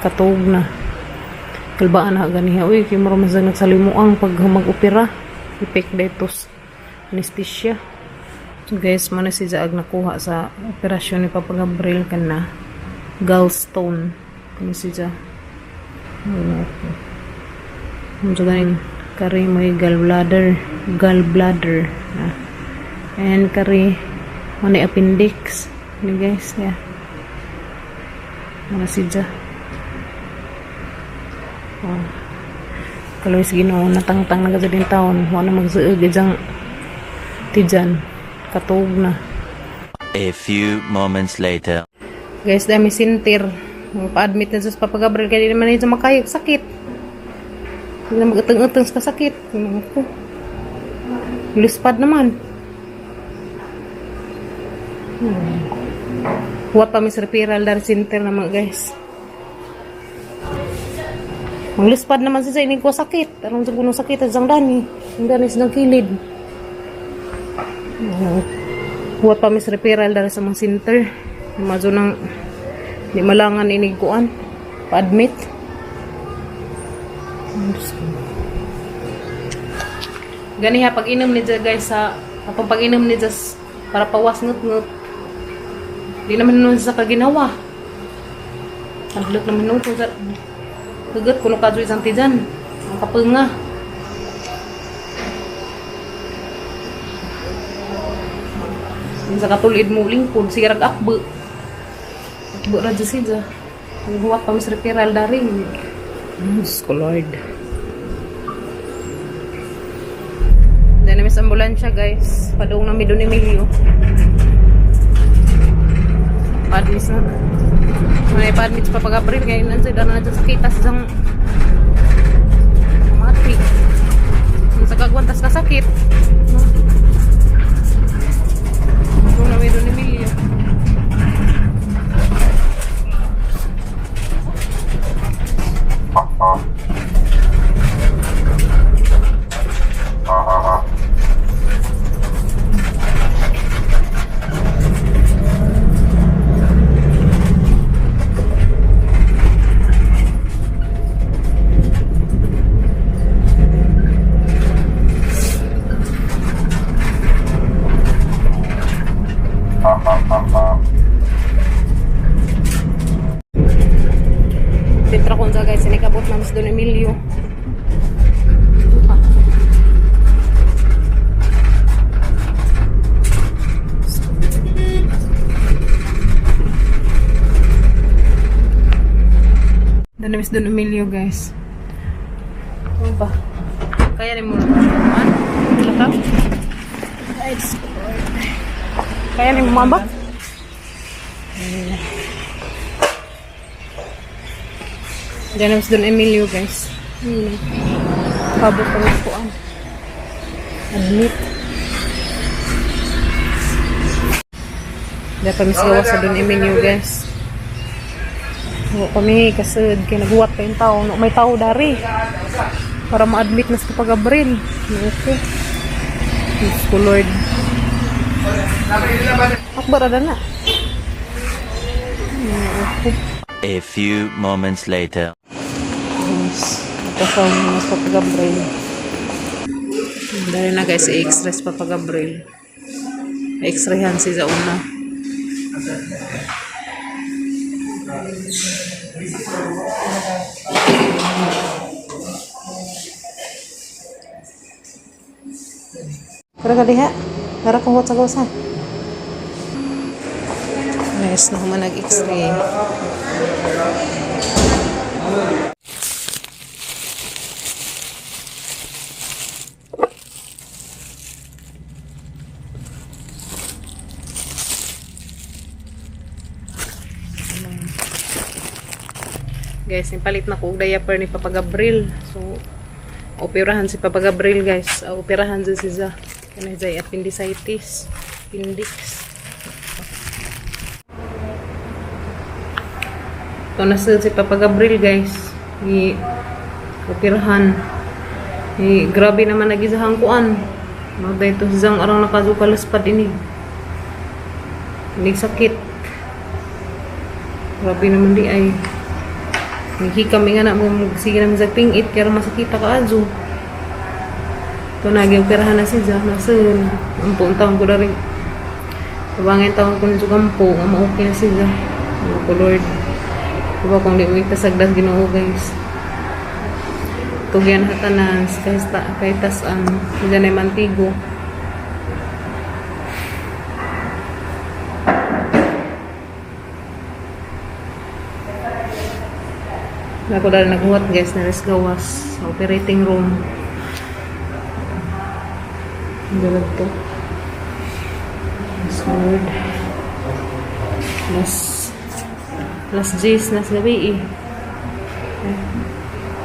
Katog na. Kalbaan na ganiha. Uy, kay mura man sa nagsalimuang pag mag-opera. Ipik daytos anesthesia. So guys, mo na si Zaag nakuha sa operasyon ni Papa Gabriel kana gallstone. Kani si Ja. Ano ako. Ano sa ganin? Kari may gallbladder. Gallbladder. Ah. And kari may appendix. Ano guys? Yeah. Mga si Ja. Oh. Kaloy sa Ginoo natangtang na din taon. Wala na magsuog ijang tijan. Katog na. A few moments later. Guys, dami sintir. Pa-admit na sa Papa Gabriel kaya di naman ito makayag sakit. Hindi na mag-utang-utang sa kasakit. Ano ko. Luspad naman. Huwat pa mis referral dar center naman guys. Mangluspad naman siya sa ining ko sakit. Aron sa gunong sakit ang dani. Ang dani sa kilid. Huwat pa mis referral dar sa mga center. Mazo nang di malangan inig kuan. Pa-admit. Ay, Diyos ko. Gani ha, pag-inom ni Jess, guys sa atong pag-inom ni Jess para pawas ngut-ngut. Di naman nun sa kaginawa. Tandlok naman nun kung sa hugot kuno kadyo isang tijan. Ang kapunga. Sa katulid mo lingkod, sige rag akbo. Akbo ra dyan siya. Ang huwat pa mis referral daring. Diyos ko Lord. Dahil namin sa ambulansya guys. Padung na mi Don Emilio. Pa-admit na. May pa-admit sa Papa Gabriel. Kaya nandiyan dana na dyan sa kitas dyan. Mati. Sa kagwantas ka sakit. No? Padung na mi Don Emilio. Petra Konza guys, sinikabot namin sa Don Emilio. Ano pa? Doon namin sa Don Emilio guys. Ano ba? Kaya rin mo man? Lakaw? Ay, Diyos ko, Lord. Kaya rin mo mamba? Diyan naman sa Don Emilio, guys. Ayun. Pabot pa rin po ang admit. Diyan pa misgawa sa Don Emilio, guys. Huwag kami kasi kaya naghuwat pa yung tao. No, may tao dari. Para ma-admit na sa Papa Gabriel. Okay. Diyos ko, Lord. Akbar, ada na. Okay. A few moments later. Guys, ultrasound na sa Papa Gabriel. Dali na guys, i-x-ray sa Papa Gabriel. I-x-rayhan si Zauna. Tara ka diha. Tara kung sa gawsa. Guys, na human nag-x-ray. Guys, nipalit na ko og diaper ni Papa Gabriel. So, operahan si Papa Gabriel, guys. Operahan si Za. Kanay zay appendicitis. Appendix. Ito na si Papa Gabriel, guys. I operahan. Eh, grabe naman nagisahang kuan. Magday to si Zang arang nakazukaluspad ini. Inig sakit. Grabe naman di ay. Nagkikam nga na mo, sige namin sa pingit kaya masakita ka adyo. Ito nagi operahan na siya nasun. Ang buong taon ko na rin. Tabangin taon ko nito kampo nga ma-okay na siya. Ano ko, Lord. Diba kung di mo ipasagdas Ginoo, guys. Tugyan hatanan kahit kahit tas-an diyan ay mantigo. Ako dahil naghuwat, guys, na gawas sa operating room. Ang galag to. Yes, Lord. Alas 10 nas gabi eh.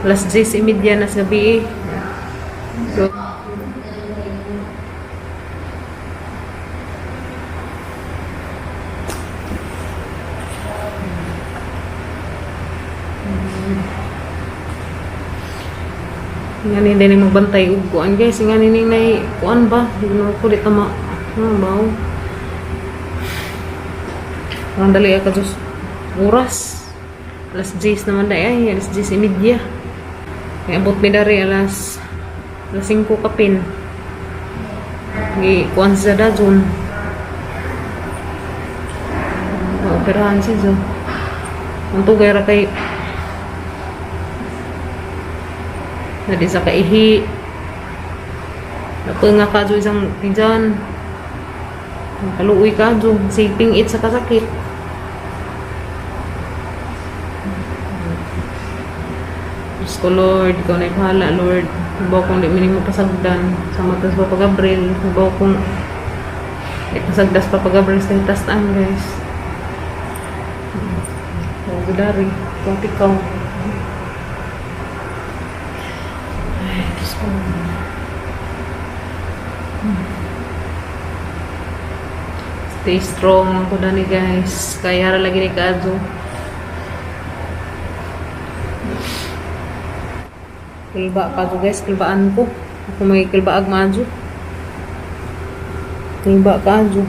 Alas 10:30 nas gabi eh. So, nga ni din magbantay og kuan, guys, nga ni nay kuan ba, hindi ko di tama ano ba, oh. Ang dali ka dos oras, alas 10 naman dai ay, alas 10:30. Kaya abot mi dari alas 5 kapin. Gi kuan sa dajon. Operahan siya. Ang tugay ra kay na di sa kaihi. Napunga ka dyan isang tijan. Kaluoy ka dyan. Siping it sa kasakit. Diyos ko, Lord, ikaw na bahala, Lord. Ibaw kong di mo pasagdan. Sa matas Papa Gabriel. Ibaw kong di pasagdas Papa Gabriel sa hitastaan, guys. Oh, gudari. Kung ikaw. Ay, Diyos ko. Stay strong lang ko dani, guys. Kaya ra lagi ni kaadto. Kilba pa to, guys, kilbaan ko. Ako may kilbaag maadyo. Kilba ka adyo.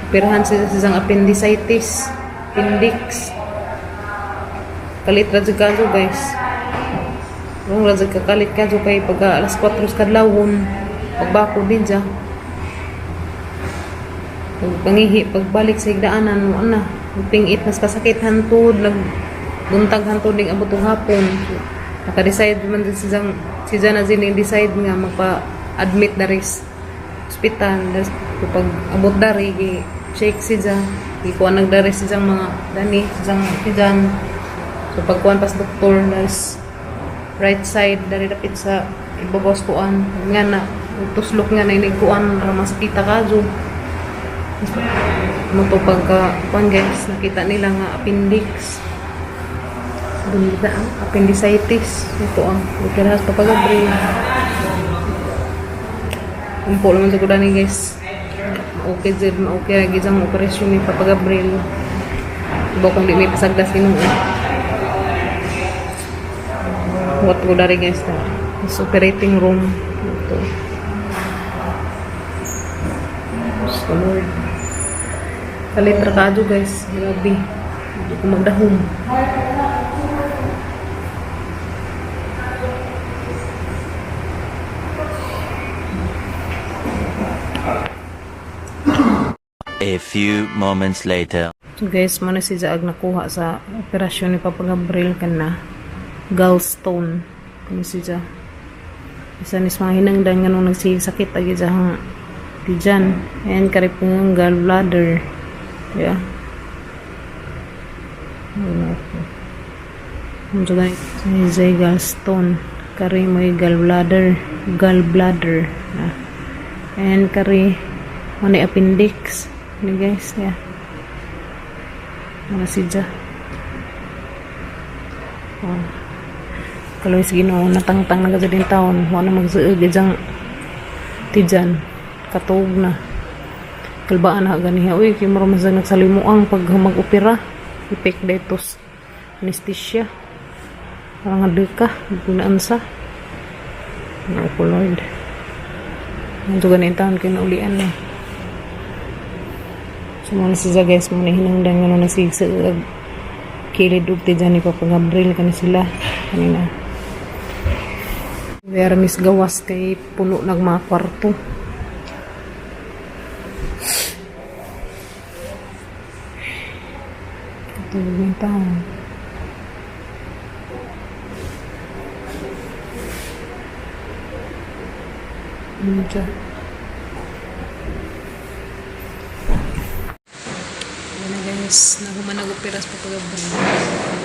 Operahan siya sa isang appendicitis. Appendix. Kalit ra jud ka adyo, guys. Rong ra jud kakalit ka adyo kay pagka alas 4 sa kadlawon. Pagbako din siya. Pag pangihi, pagbalik sa higdaanan, mo na. Pingit mas kasakit hantod, nagbuntag hantod ning abot og hapon. Naka-decide man din si Jana Zin decide nga magpa-admit dari sa ospital. Das, pag abot dari, gi check si Ja. Gikuan nagdari si Jang mga dani, si Jang si Jan. So pagkuan pas doktor, das right side dari dapit sa ibabaw sa kuan nga na tuslok nga na inigkuan ra masakita ka jo. Mo to pagka kuan, guys, nakita nila nga appendix. Dun ang appendicitis. Ito ang operahan Papa Gabriel. Umpo naman sa ni, guys. Okay jud, okay lagi ang operasyon ni Papa Gabriel. Iba kung di may pasagdas Ginoo. What ko dari, guys, na is operating room. Ito. Diyos ko, Lord. Kalit ra kaadyo, guys. Grabe. Hindi ko magdahom. A few moments later. So guys, mo na si Jaag nakuha sa operasyon ni Papa Gabriel kana gallstone. Kani si Ja. Isa ni sa mga hinangdan nga nung nagsisakit agi sa tijan. Ayan, kari po yung gallbladder. Yeah. Ano ako. Ano guys? Si gallstone. Kari mo yung gallbladder. Gallbladder. Ah. And kari mo na appendix. Ano, guys? Yeah. Mga sidya. Oh. Kaloy sa Ginoo, natangtang na din taon. Wala na magsuog ijang tijan. Katuog na. Kalbaan na ganiha. Uy, kay mura man sa nagsalimuang pag mag-opera. Ipik daytos anesthesia. Parang nga ka. Gunaan sa. Ano ko, Lord. Ito ganin taon kayo naulian na. So, mga siya, guys, mga hinangdan nga nung nasigsa Kilid ug tija ni Papa Gabriel kani sila kanina. Where miss gawas kay puno nag mga kwarto. Tulog yung tao. Ano siya? Ayan na guys, nahuman nag-opera sa Papa Gabriel.